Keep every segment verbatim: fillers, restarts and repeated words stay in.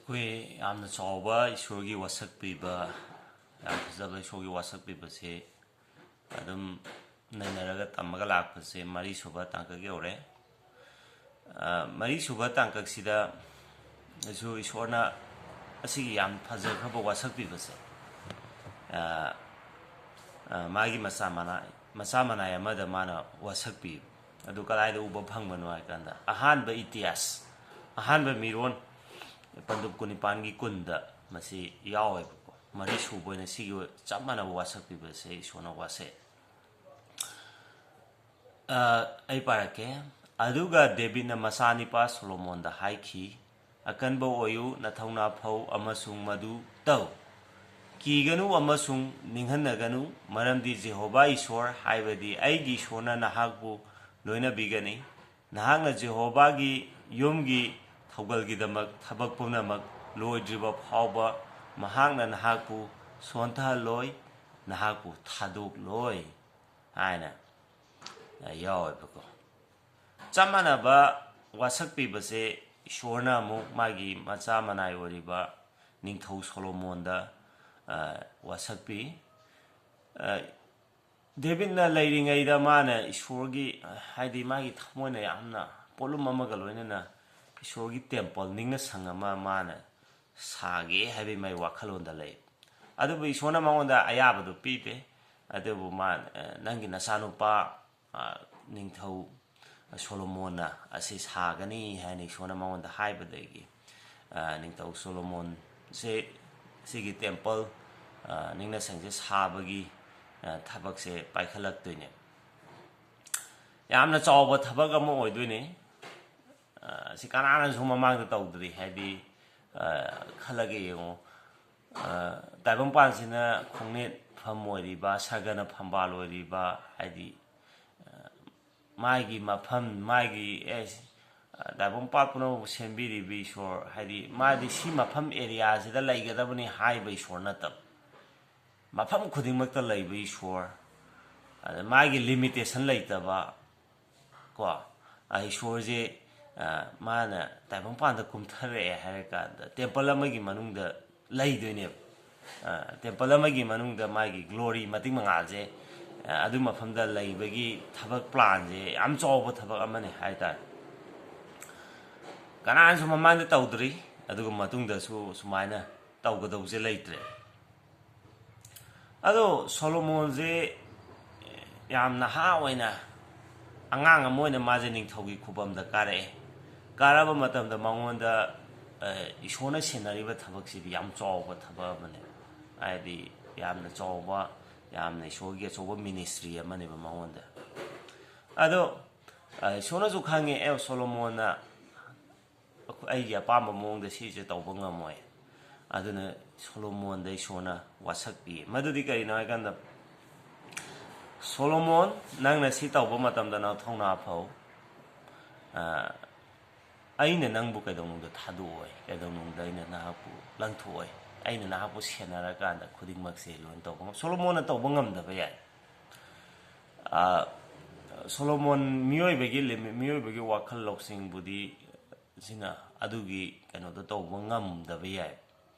ꯑꯩꯈꯣꯏ ꯌꯥꯝꯅ ꯆꯥꯎꯕ ꯏꯁꯣꯔꯒꯤ ꯋꯥꯁꯛ ꯄꯤꯕ, ꯌꯥꯝ ꯐꯖꯕ ꯏꯁꯣꯔꯒꯤ ꯋꯥꯁꯛ ꯄꯤꯕꯁꯦ ꯑꯗꯨꯝ ꯅꯩꯅꯔꯒ ꯇꯝꯃꯒ ꯂꯥꯛꯄꯁꯦ ꯃꯔꯤꯁꯨꯕ ꯇꯥꯡꯀꯛ ꯌꯧꯔꯦ꯫ ꯑ, ꯃꯔꯤꯁꯨꯕ ꯇꯥꯡꯀꯛꯁꯤꯗꯁꯨ ꯏꯁꯣꯔꯅ ꯑꯁꯤꯒꯤ ꯌꯥꯝ ꯐꯖꯈ꯭ꯔꯕ ꯋꯥꯁꯛ ꯄꯤꯕꯁꯦ, ꯑ, ꯑ, ꯃꯥꯒꯤ ꯃꯆꯥ ꯃꯅꯥꯏ, ꯃꯆꯥ ꯃꯅꯥꯏ ꯑꯃꯗ ꯃꯥꯅ ꯋꯥꯁꯛ ꯄꯤꯕ꯫ ꯑꯗꯨ ꯀꯗꯥꯏꯗ ꯎꯕ ꯐꯪꯕꯅꯣ ꯍꯥꯏ ꯀꯥꯟꯗ, ꯑꯍꯥꯟꯕ ꯏꯇꯤꯍꯥꯁ, ꯑꯍꯥꯟꯕ ꯃꯤꯔꯣꯟ, ꯄꯟꯗꯨꯞ ꯀꯨꯟꯅꯤꯄꯥꯟꯒꯤ ꯀꯨꯟꯗ ꯃꯁꯤ ꯌꯥꯎꯋꯦꯕꯀꯣ꯫ ꯃꯔꯤ ꯁꯨꯕ ꯑꯣꯏꯅ ꯁꯤꯒꯤ ꯆꯞ ꯃꯥꯟꯅꯕ ꯋꯥꯁꯛ ꯄꯤꯕꯁꯦ ꯏꯁꯣꯔꯅ ꯋꯥꯁꯛꯑꯦ꯫ ꯑ, ꯑꯩ ꯄꯥꯔꯛꯀꯦ꯫ ꯑꯗꯨꯒ ꯗꯦꯕꯤꯠꯅ ꯃꯆꯥꯅꯤꯄꯥ ꯁꯣꯂꯣꯃꯣꯟꯗ ꯍꯥꯏꯈꯤ, "ꯑꯀꯟꯕ ꯑꯣꯏꯌꯨ, ꯅꯊꯧꯅꯥ ꯐꯧ ꯑꯃꯁꯨꯡ ꯃꯗꯨ ꯇꯧ꯫ ꯀꯤꯒꯅꯨ ꯑꯃꯁꯨꯡ ꯅꯤꯡꯍꯟꯅꯒꯅꯨ, ꯃꯔꯝꯗꯤ ꯖꯦꯍꯣꯚꯥ ꯏꯁꯣꯔ, ꯍꯥꯏꯕꯗꯤ ꯑꯩꯒꯤ ꯏꯁꯣꯔꯅ ꯅꯍꯥꯛꯄꯨ ꯂꯣꯏꯅꯕꯤꯒꯅꯤ꯫ ꯅꯍꯥꯛꯅ ꯖꯦꯍꯣꯚꯥꯒꯤ ꯌꯨꯝꯒꯤ ꯊꯧꯒꯜꯒꯤꯗꯃꯛ ꯊꯕꯛ ꯄꯨꯝꯅꯃꯛ ꯂꯣꯏꯗ꯭ꯔꯤꯕ ꯐꯥꯎꯕ ꯃꯍꯥꯛꯅ ꯅꯍꯥꯛꯄꯨ ꯁꯣꯟꯊꯍꯜꯂꯣꯏ, ꯅꯍꯥꯛꯄꯨ ꯊꯥꯗꯣꯛꯂꯣꯏ" ꯍꯥꯏꯅ ꯌꯥꯎꯋꯦꯕꯀꯣ꯫ ꯆꯞ ꯃꯥꯟꯅꯕ ꯋꯥꯁꯛ ꯄꯤꯕꯁꯦ ꯏꯁꯣꯔꯅ ꯑꯃꯨꯛ ꯃꯥꯒꯤ ꯃꯆꯥ ꯃꯅꯥꯏ ꯑꯣꯏꯔꯤꯕ ꯅꯤꯡꯊꯧ ꯁꯣꯂꯣꯃꯣꯟꯗ, ꯑ, ꯋꯥꯁꯛ ꯄꯤ꯫ ꯑ, ꯗꯦꯕꯤꯠꯅ ꯂꯩꯔꯤꯉꯩꯗ ꯃꯥꯅ ꯏꯁꯣꯔꯒꯤ, ꯍꯥꯏꯗꯤ ꯃꯥꯒꯤ ꯊꯃꯣꯏꯅ ꯌꯥꯝꯅ ꯄꯣꯠꯂꯨꯝ ꯑꯃꯒ ꯂꯣꯏꯅꯅ ꯏꯁꯣꯔꯒꯤ ꯇꯦꯝꯄꯜ, ꯅꯤꯡꯅ ꯁꯪ ꯑꯃ ꯃꯥꯅ ꯁꯥꯒꯦ ꯍꯥꯏꯕꯒꯤ ꯃꯥꯒꯤ ꯋꯥꯈꯜꯂꯣꯟꯗ ꯂꯩ꯫ ꯑꯗꯨꯕꯨ ꯏꯁꯣꯔꯅ ꯃꯉꯣꯟꯗ ꯑꯌꯥꯕꯗꯨ ꯄꯤꯗꯦ꯫ ꯑꯗꯨꯕꯨ ꯃꯥ, ꯑ, "ꯅꯪꯒꯤ ꯅꯆꯥꯅꯨꯄꯥ, ꯑ, ꯅꯤꯡꯊꯧ ꯁꯣꯂꯣꯃꯣꯟꯅ ꯑꯁꯤ ꯁꯥꯒꯅꯤ" ꯍꯥꯏꯅ ꯏꯁꯣꯔꯅ ꯃꯉꯣꯟꯗ ꯍꯥꯏꯕꯗꯒꯤ, ꯑ, ꯅꯤꯡꯊꯧ ꯁꯣꯂꯣꯃꯣꯟꯁꯦ ꯁꯤꯒꯤ ꯇꯦꯝꯄꯜ, ꯑ, ꯅꯤꯡꯅ ꯁꯪꯁꯦ ꯁꯥꯕꯒꯤ, ꯑ, ꯊꯕꯛꯁꯦ ꯄꯥꯏꯈꯠꯂꯛꯇꯣꯏꯅꯦ꯫ ꯌꯥꯝꯅ ꯆꯥꯎꯕ ꯊꯕꯛ ꯑꯃ ꯑꯣꯏꯗꯣꯏꯅꯦ꯫ ꯑ, ꯁꯤ ꯀꯅꯥꯅꯁꯨ ꯃꯃꯥꯡꯗ ꯇꯧꯗ꯭ꯔꯤ꯫ ꯍꯥꯏꯗꯤ, ꯑ, ꯈꯜꯂꯒ ꯌꯦꯡꯉꯣ, ꯑ, ꯇꯥꯏꯕꯪꯄꯥꯟꯁꯤꯅ ꯈꯣꯡꯅꯦꯠ ꯐꯝ ꯑꯣꯏꯔꯤꯕ, ꯁꯔꯒꯅ ꯐꯝꯕꯥꯜ ꯑꯣꯏꯔꯤꯕ, ꯍꯥꯏꯗꯤ, ꯑ, ꯃꯥꯒꯤ ꯃꯐꯝ, ꯃꯥꯒꯤ, ꯑꯦ, ꯑ, ꯇꯥꯏꯕꯪꯄꯥꯟ ꯄꯨꯝꯅꯃꯛꯄꯨ ꯁꯦꯝꯕꯤꯔꯤꯕ ꯏꯁꯣꯔ, ꯍꯥꯏꯗꯤ ꯃꯥꯗꯤ ꯁꯤ ꯃꯐꯝ ꯑꯦꯔꯤꯌꯥꯁꯤꯗ ꯂꯩꯒꯗꯕꯅꯤ ꯍꯥꯏꯕ ꯏꯁꯣꯔ ꯅꯠꯇꯕ, ꯃꯐꯝ ꯈꯨꯗꯤꯡꯃꯛꯇ ꯂꯩꯕ ꯏꯁꯣꯔ, ꯑꯗ ꯃꯥꯒꯤ ꯂꯤꯃꯤꯇꯦꯁꯟ ꯂꯩꯇꯕ, ꯀꯣ, ꯑ, ꯏꯁꯣꯔꯁꯦ, ꯃꯥꯅ ꯇꯥꯏꯕꯪꯄꯥꯟꯗ ꯀꯨꯝꯊꯔꯛꯑꯦ ꯍꯥꯏꯔꯀꯥꯟꯗ ꯇꯦꯝꯄꯜ ꯑꯃꯒꯤ ꯃꯅꯨꯡꯗ ꯂꯩꯗꯣꯏꯅꯦꯕ꯫ ꯇꯦꯝꯄꯜ ꯑꯃꯒꯤ ꯃꯅꯨꯡꯗ ꯃꯥꯒꯤ ꯒ꯭ꯂꯣꯔꯤ, ꯃꯇꯤꯛ ꯃꯉꯥꯜꯁꯦ ꯑꯗꯨ ꯃꯐꯝꯗ ꯂꯩꯕꯒꯤ ꯊꯕꯛ ꯄ꯭ꯂꯥꯟꯁꯦ ꯌꯥꯝ ꯆꯥꯎꯕ ꯊꯕꯛ ꯑꯃꯅꯤ ꯍꯥꯏꯇꯥꯔꯦ꯫ ꯀꯅꯥꯅꯁꯨ ꯃꯃꯥꯡꯗ ꯇꯧꯗ꯭ꯔꯤ, ꯑꯗꯨꯒ ꯃꯇꯨꯡꯗꯁꯨ ꯁꯨꯃꯥꯏꯅ ꯇꯧꯒꯗꯧꯕꯁꯦ ꯂꯩꯇ꯭ꯔꯦ꯫ ꯑꯗꯣ ꯁꯣꯂꯣꯃꯣꯟꯁꯦ ꯌꯥꯝ ꯅꯍꯥ ꯑꯣꯏꯅ, ꯑꯉꯥꯡ ꯑꯃ ꯑꯣꯏꯅ ꯃꯥꯁꯦ ꯅꯤꯡꯊꯧꯒꯤ ꯈꯨꯕꯝꯗ ꯀꯥꯔꯛꯑꯦ꯫ ꯀꯥꯔꯛꯄ ꯃꯇꯝꯗ ꯃꯉꯣꯟꯗ ꯏꯁꯣꯔꯅ ꯁꯦꯟꯅꯔꯤꯕ ꯊꯕꯛꯁꯤꯗꯤ ꯌꯥꯝ ꯆꯥꯎꯕ ꯊꯕꯛ ꯑꯃꯅꯦꯕ꯫ ꯍꯥꯏꯗꯤ ꯌꯥꯝꯅ ꯆꯥꯎꯕ, ꯌꯥꯝꯅ ꯏꯁꯣꯔꯒꯤ ꯑꯆꯧꯕ ꯃꯤꯅꯤꯁꯇ꯭ꯔꯤ ꯑꯃꯅꯦꯕ ꯃꯉꯣꯟꯗ꯫ ꯑꯗꯣ ꯏꯁꯣꯔꯅꯁꯨ ꯈꯪꯉꯦ, ꯑꯦ, ꯁꯣꯂꯣꯃꯣꯟꯅ ꯑꯩꯒꯤ ꯑꯄꯥꯝꯕ ꯃꯑꯣꯡꯗ ꯁꯤꯁꯦ ꯇꯧꯕ ꯉꯝꯃꯣꯏ꯫ ꯑꯗꯨꯅ ꯁꯣꯂꯣꯃꯣꯟꯗ ꯏꯁꯣꯔꯅ ꯋꯥꯁꯛ ꯄꯤꯌꯦ꯫ ꯃꯗꯨꯗꯤ ꯀꯔꯤꯅꯣ ꯍꯥꯏꯀꯥꯟꯗ, "ꯁꯣꯂꯣꯃꯣꯟ, ꯅꯪꯅ ꯁꯤ ꯇꯧꯕ ꯃꯇꯝꯗ ꯅꯪ ꯊꯧꯅꯥ ꯐꯧ꯫ ꯑꯩꯅ ꯅꯪꯕꯨ ꯀꯩꯗꯧꯅꯨꯡꯗ ꯊꯥꯗꯣꯛꯑꯣꯏ, ꯀꯩꯗꯧꯅꯨꯡꯗ ꯑꯩꯅ ꯅꯍꯥꯛꯄꯨ ꯂꯪꯊꯣꯛꯑꯣꯏ꯫ ꯑꯩꯅ ꯅꯍꯥꯛꯄꯨ ꯁꯦꯟꯅꯔꯀꯥꯟꯗ ꯈꯨꯗꯤꯡꯃꯛꯁꯦ ꯂꯣꯏꯅ ꯇꯧꯕ ꯉꯝ-" ꯁꯣꯂꯣꯃꯣꯟꯅ ꯇꯧꯕ ꯉꯝꯗꯕ ꯌꯥꯏ꯫ ꯁꯣꯂꯣꯃꯣꯟ ꯃꯤꯑꯣꯏꯕꯒꯤ ꯂꯤꯃꯤꯠ, ꯃꯤꯑꯣꯏꯕꯒꯤ ꯋꯥꯈꯜ ꯂꯧꯁꯤꯡꯕꯨꯗꯤ ꯁꯤꯅ ꯑꯗꯨꯒꯤ ꯀꯩꯅꯣꯗꯣ ꯇꯧꯕ ꯉꯝꯗꯕ ꯌꯥꯏ꯫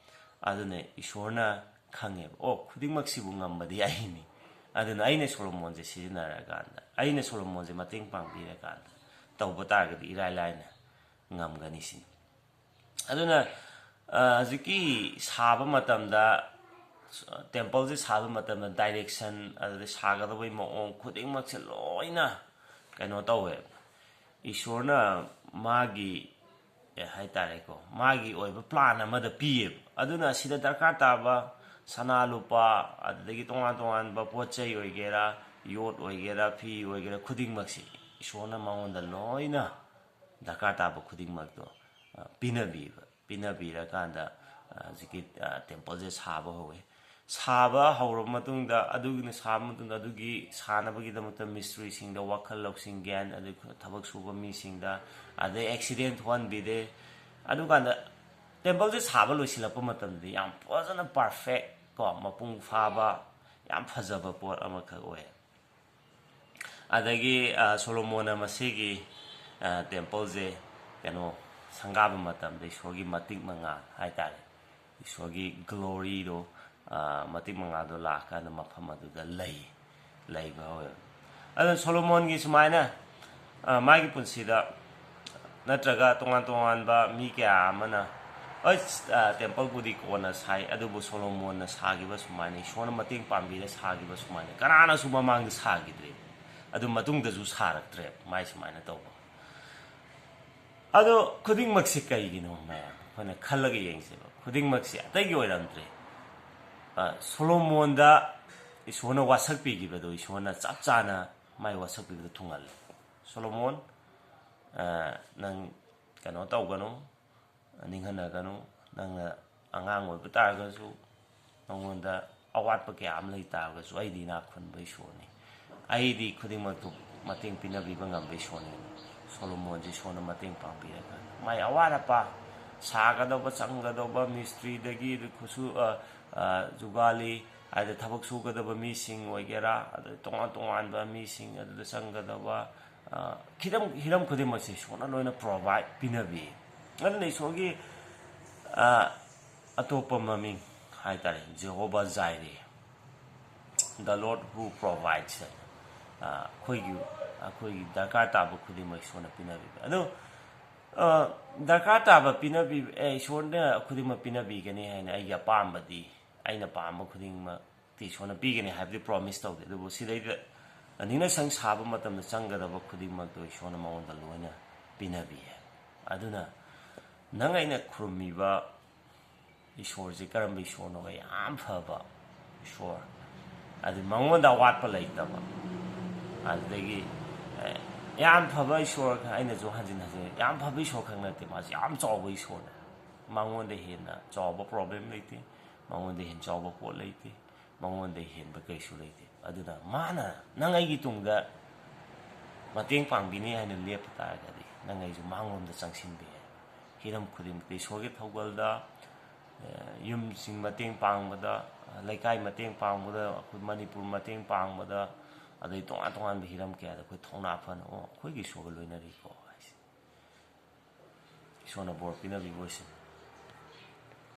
ꯑꯗꯨꯅ ꯏꯁꯣꯔꯅ ꯈꯪꯉꯦꯕ, "ꯑꯣ, ꯈꯨꯗꯤꯡꯃꯛꯁꯤꯕꯨ ꯉꯝꯕꯗꯤ ꯑꯩꯅꯤ꯫ ꯑꯗꯨꯅ ꯑꯩꯅ ꯁꯣꯂꯣꯃꯣꯟꯁꯦ ꯁꯤꯖꯤꯟꯅꯔꯀꯥꯟꯗ, ꯑꯩꯅ ꯁꯣꯂꯣꯃꯣꯟꯁꯦ ꯃꯇꯦꯡ ꯄꯥꯡꯕꯤꯔꯀꯥꯟꯗ ꯇꯧꯕ ꯇꯥꯔꯒꯗꯤ ꯏꯔꯥꯏ ꯂꯥꯏꯅ ꯉꯝꯒꯅꯤ" ꯁꯤꯅꯤ꯫ ꯑꯗꯨꯅ ꯍꯧꯖꯤꯛꯀꯤ ꯁꯥꯕ ꯃꯇꯝꯗ, ꯇꯦꯝꯄꯜꯁꯦ ꯁꯥꯕ ꯃꯇꯝꯗ ꯗꯥꯏꯔꯦꯛꯁꯟ, ꯑꯗꯨꯗꯩ ꯁꯥꯒꯗꯕꯒꯤ ꯃꯑꯣꯡ ꯈꯨꯗꯤꯡꯃꯛꯁꯦ ꯂꯣꯏꯅ ꯀꯩꯅꯣ ꯇꯧꯋꯦꯕ꯫ ꯏꯁꯣꯔꯅ ꯃꯥꯒꯤ, ꯀꯩ ꯍꯥꯏꯇꯥꯔꯦꯀꯣ, ꯃꯥꯒꯤ ꯑꯣꯏꯕ ꯄ꯭ꯂꯥꯟ ꯑꯃꯗ ꯄꯤꯌꯦꯕ꯫ ꯑꯗꯨꯅ ꯁꯤꯗ ꯗꯔꯀꯥꯔ ꯇꯥꯕ ꯁꯅꯥ ꯂꯨꯄꯥ, ꯑꯗꯨꯗꯒꯤ ꯇꯣꯉꯥꯟ ꯇꯣꯉꯥꯟꯕ ꯄꯣꯠ ꯆꯩ ꯑꯣꯏꯒꯦꯔꯥ, ꯌꯣꯠ ꯑꯣꯏꯒꯦꯔꯥ, ꯐꯤ ꯑꯣꯏꯒꯦꯔꯥ, ꯈꯨꯗꯤꯡꯃꯛꯁꯤ ꯏꯁꯣꯔꯅ ꯃꯉꯣꯟꯗ ꯂꯣꯏꯅ ꯗꯔꯀꯥꯔ ꯇꯥꯕ ꯈꯨꯗꯤꯡꯃꯛꯇꯣ ꯄꯤꯅꯕꯤꯕ꯫ ꯄꯤꯅꯕꯤꯔꯀꯥꯟꯗ ꯍꯧꯖꯤꯛꯀꯤ ꯇꯦꯝꯄꯜꯁꯦ ꯁꯥꯕ ꯍꯧꯋꯦ꯫ ꯁꯥꯕ ꯍꯧꯔꯕ ꯃꯇꯨꯡꯗ, ꯑꯗꯨꯒꯤꯅ ꯁꯥꯕ ꯃꯇꯨꯡꯗ, ꯑꯗꯨꯒꯤ ꯁꯥꯅꯕꯒꯤꯗꯃꯛꯇ ꯃꯤꯁꯇ꯭ꯔꯤꯁꯤꯡꯗ ꯋꯥꯈꯜ ꯂꯧꯁꯤꯡ, ꯒ꯭ꯌꯥꯟ, ꯑꯗꯩ ꯊꯕꯛ ꯁꯨꯕ ꯃꯤꯁꯤꯡꯗ, ꯑꯗꯩ ꯑꯦꯛꯁꯤꯗꯦꯟ ꯊꯣꯛꯍꯟꯕꯤꯗꯦ꯫ ꯑꯗꯨꯀꯥꯟꯗ ꯇꯦꯝꯄꯜꯁꯦ ꯁꯥꯕ ꯂꯣꯏꯁꯤꯜꯂꯛꯄ ꯃꯇꯝꯗꯗꯤ ꯌꯥꯝ ꯐꯖꯅ ꯄꯔꯐꯦꯛ ꯀꯣ, ꯃꯄꯨꯡ ꯐꯥꯕ, ꯌꯥꯝ ꯐꯖꯕ ꯄꯣꯠ ꯑꯃꯈꯛ ꯑꯣꯏ꯫ ꯑꯗꯒꯤ ꯁꯣꯂꯣꯃꯣꯟꯅ ꯃꯁꯤꯒꯤ ꯇꯦꯝꯄꯜꯁꯦ ꯀꯩꯅꯣ, ꯁꯪꯒꯥꯕ ꯃꯇꯝꯗ ꯏꯁꯣꯔꯒꯤ ꯃꯇꯤꯛ ꯃꯉꯥꯜ ꯍꯥꯏꯇꯥꯔꯦ, ꯏꯁꯣꯔꯒꯤ ꯒ꯭ꯂꯣꯔꯤꯗꯣ, ꯃꯇꯤꯛ ꯃꯉꯥꯜꯗꯣ ꯂꯥꯛꯑꯀꯥꯟꯗ ꯃꯐꯝ ꯑꯗꯨꯗ ꯂꯩ, ꯂꯩꯕ ꯍꯧꯋꯦꯕ꯫ ꯑꯗꯨꯅ ꯁꯣꯂꯣꯃꯣꯟꯒꯤ ꯁꯨꯃꯥꯏꯅ ꯃꯥꯒꯤ ꯄꯨꯟꯁꯤꯗ, ꯅꯠꯇ꯭ꯔꯒ ꯇꯣꯉꯥꯟ ꯇꯣꯉꯥꯟꯕ ꯃꯤ ꯀꯌꯥ ꯑꯃꯅ, ꯍꯣꯏ, ꯇꯦꯝꯄꯜꯕꯨꯗꯤ ꯀꯣꯟꯅ ꯁꯥꯏ, ꯑꯗꯨꯕꯨ ꯁꯣꯂꯣꯃꯣꯟꯅ ꯁꯥꯈꯤꯕ ꯁꯨꯃꯥꯏꯅ, ꯏꯁꯣꯔꯅ ꯃꯇꯦꯡ ꯄꯥꯡꯕꯤꯔ ꯁꯥꯈꯤꯕ ꯁꯨꯃꯥꯏꯅ ꯀꯅꯥꯅꯁꯨ ꯃꯃꯥꯡꯗ ꯁꯥꯈꯤꯗ꯭ꯔꯦ, ꯑꯗꯨ ꯃꯇꯨꯡꯗꯁꯨ ꯁꯥꯔꯛꯇ꯭ꯔꯦ ꯃꯥꯏ ꯁꯨꯃꯥꯏꯅ ꯇꯧꯕ꯫ ꯑꯗꯣ ꯈꯨꯗꯤꯡꯃꯛꯁꯦ ꯀꯩꯒꯤꯅꯣ ꯃꯌꯥꯝ ꯑꯩꯈꯣꯏꯅ ꯈꯜꯂꯒ ꯌꯦꯡꯁꯦꯕ꯫ ꯈꯨꯗꯤꯡꯃꯛꯁꯦ ꯑꯇꯩꯒꯤ ꯑꯣꯏꯔꯝꯗ꯭ꯔꯦ, ꯁꯣꯂꯣꯃꯣꯟꯗ ꯏꯁꯣꯔꯅ ꯋꯥꯁꯛ ꯄꯤꯈꯤꯕꯗꯣ, ꯏꯁꯣꯔꯅ ꯆꯞ ꯆꯥꯅ ꯃꯥꯏ ꯋꯥꯁꯛ ꯄꯤꯕꯗꯣ ꯊꯨꯡꯍꯜꯂꯦ꯫ ꯁꯣꯂꯣꯃꯣꯟ, ꯅꯪ ꯀꯩꯅꯣ ꯇꯧꯒꯅꯨ, ꯅꯤꯡꯍꯟꯅꯒꯅꯨ, ꯅꯪꯅ ꯑꯉꯥꯡ ꯑꯣꯏꯕ ꯇꯥꯔꯒꯁꯨ, ꯅꯉꯣꯟꯗ ꯑꯋꯥꯠꯄ ꯀꯌꯥ ꯑꯃ ꯂꯩ ꯇꯥꯔꯒꯁꯨ, ꯑꯩꯗꯤ ꯏꯅꯥꯛ ꯈꯨꯟꯕ ꯏꯁꯣꯔꯅꯤ, ꯑꯩꯗꯤ ꯈꯨꯗꯤꯡꯃꯛꯇꯨ ꯃꯇꯦꯡ ꯄꯤꯅꯕꯤꯕ ꯉꯝꯕ ꯏꯁꯣꯔꯅꯤ꯫ ꯁꯣꯂꯣꯃꯣꯟꯁꯦ ꯏꯁꯣꯔꯅ ꯃꯇꯦꯡ ꯄꯥꯡꯕꯤꯔꯒ, ꯃꯥꯏ ꯑꯋꯥꯠ ꯑꯄꯥ, ꯁꯥꯒꯗꯧꯕ, ꯆꯪꯒꯗꯧꯕ, ꯃꯤꯁꯇ꯭ꯔꯤꯗꯒꯤ ꯈꯨꯠꯁꯨ, ꯖꯨꯒꯥꯂꯤ, ꯍꯥꯏꯗꯤ ꯊꯕꯛ ꯁꯨꯒꯗꯕ ꯃꯤꯁꯤꯡ ꯑꯣꯏꯒꯦꯔꯥ, ꯑꯗꯩ ꯇꯣꯉꯥꯟ ꯇꯣꯉꯥꯟꯕ ꯃꯤꯁꯤꯡ ꯑꯗꯨꯗ ꯆꯪꯒꯗꯕ, ꯈꯤꯇꯪ, ꯍꯤꯔꯝ ꯈꯨꯗꯤꯡꯃꯛꯁꯦ ꯏꯁꯣꯔꯅ ꯂꯣꯏꯅ ꯄ꯭ꯔꯣꯚꯥꯏꯠ ꯄꯤꯅꯕꯤ꯫ ꯑꯗꯨꯅ ꯏꯁꯣꯔꯒꯤ ꯑꯇꯣꯞꯄ ꯃꯃꯤꯡ ꯍꯥꯏ ꯇꯥꯔꯦ, Jehovah Jireh, the Lord who provides ꯍꯥꯏꯅ꯫ ꯑꯩꯈꯣꯏꯒꯤ, ꯑꯩꯈꯣꯏꯒꯤ ꯗꯔꯀꯥꯔ ꯇꯥꯕ ꯈꯨꯗꯤꯡꯃꯛ ꯏꯁꯣꯔꯅ ꯄꯤꯅꯕꯤꯕ꯫ ꯑꯗꯣ ꯗꯔꯀꯥꯔ ꯇꯥꯕ ꯄꯤꯅꯕꯤꯕ, ꯑꯦ, ꯏꯁꯣꯔꯅ ꯈꯨꯗꯤꯡꯃꯛ ꯄꯤꯅꯕꯤꯒꯅꯤ ꯍꯥꯏꯅ ꯑꯩꯒꯤ ꯑꯄꯥꯝꯕꯗꯤ, ꯑꯩꯅ ꯄꯥꯝꯕ ꯈꯨꯗꯤꯡꯃꯛꯇꯤ ꯏꯁꯣꯔꯅ ꯄꯤꯒꯅꯤ ꯍꯥꯏꯕꯗꯤ ꯄ꯭ꯔꯣꯃꯤꯁ ꯇꯧꯗꯦ꯫ ꯑꯗꯨꯕꯨ ꯁꯤꯗꯩꯗ ꯅꯤꯡꯅ ꯁꯪ ꯁꯥꯕ ꯃꯇꯝꯗ ꯆꯪꯒꯗꯕ ꯈꯨꯗꯤꯡꯃꯛꯇꯣ ꯏꯁꯣꯔꯅ ꯃꯉꯣꯟꯗ ꯂꯣꯏꯅ ꯄꯤꯅꯕꯤ ꯍꯥꯏ꯫ ꯑꯗꯨꯅ ꯅꯪ ꯑꯩꯅ ꯈꯨꯔꯨꯝꯃꯤꯕ ꯏꯁꯣꯔꯁꯦ ꯀꯔꯝꯕ ꯏꯁꯣꯔꯅꯣ? ꯌꯥꯝ ꯐꯕ ꯏꯁꯣꯔ, ꯑꯗꯨ ꯃꯉꯣꯟꯗ ꯑꯋꯥꯠꯄ ꯂꯩꯇꯕ, ꯑꯗꯨꯗꯒꯤ, ꯑꯦ, ꯌꯥꯝ ꯐꯕ ꯏꯁꯣꯔ, ꯑꯩꯅꯁꯨ ꯍꯟꯖꯤꯟ ꯍꯟꯖꯤꯟ, ꯌꯥꯝ ꯐꯕ ꯏꯁꯣꯔ ꯈꯛ ꯅꯠꯇꯦ, ꯃꯥꯁꯦ ꯌꯥꯝ ꯆꯥꯎꯕ ꯏꯁꯣꯔꯅꯦ꯫ ꯃꯉꯣꯟꯗ ꯍꯦꯟꯅ ꯆꯥꯎꯕ ꯄ꯭ꯔꯣꯕ꯭ꯂꯦꯝ ꯂꯩꯇꯦ, ꯃꯉꯣꯟꯗ ꯍꯦꯟꯅ ꯆꯥꯎꯕ ꯄꯣꯠ ꯂꯩꯇꯦ, ꯃꯉꯣꯟꯗ ꯍꯦꯟꯕ ꯀꯩꯁꯨ ꯂꯩꯇꯦ꯫ ꯑꯗꯨꯅ ꯃꯥꯅ ꯅꯪ ꯑꯩꯒꯤ ꯇꯨꯡꯗ ꯃꯇꯦꯡ ꯄꯥꯡꯕꯤꯅꯤ ꯍꯥꯏꯅ ꯂꯦꯞꯄ ꯇꯥꯔꯒꯗꯤ, ꯅꯪ ꯑꯩꯁꯨ ꯃꯥꯡꯂꯣꯝꯗ ꯆꯪꯁꯤꯟꯕ ꯌꯥꯏ꯫ ꯍꯤꯔꯝ ꯈꯨꯗꯤꯡꯃꯛꯇ ꯏꯁꯣꯔꯒꯤ ꯊꯧꯒꯜꯗ, ꯑꯦ, ꯌꯨꯝꯁꯤꯡ ꯃꯇꯦꯡ ꯄꯥꯡꯕꯗ, ꯂꯩꯀꯥꯏ ꯃꯇꯦꯡ ꯄꯥꯡꯕꯗ, ꯑꯩꯈꯣꯏ ꯃꯅꯤꯄꯨꯔ ꯃꯇꯦꯡ ꯄꯥꯡꯕꯗ, ꯑꯗꯩ ꯇꯣꯉꯥꯟ ꯇꯣꯉꯥꯟꯕ ꯍꯤꯔꯝ ꯀꯌꯥꯗ ꯑꯩꯈꯣꯏ ꯊꯧꯅꯥ ꯐꯅ, "ꯑꯣ, ꯑꯩꯈꯣꯏꯒꯤ ꯏꯁꯣꯔꯒ ꯂꯣꯏꯅꯔꯤꯀꯣ" ꯏꯁꯣꯔꯅ ꯕꯣꯔ ꯄꯤꯅꯕꯤꯕ ꯑꯣꯏꯁꯤꯅꯤ꯫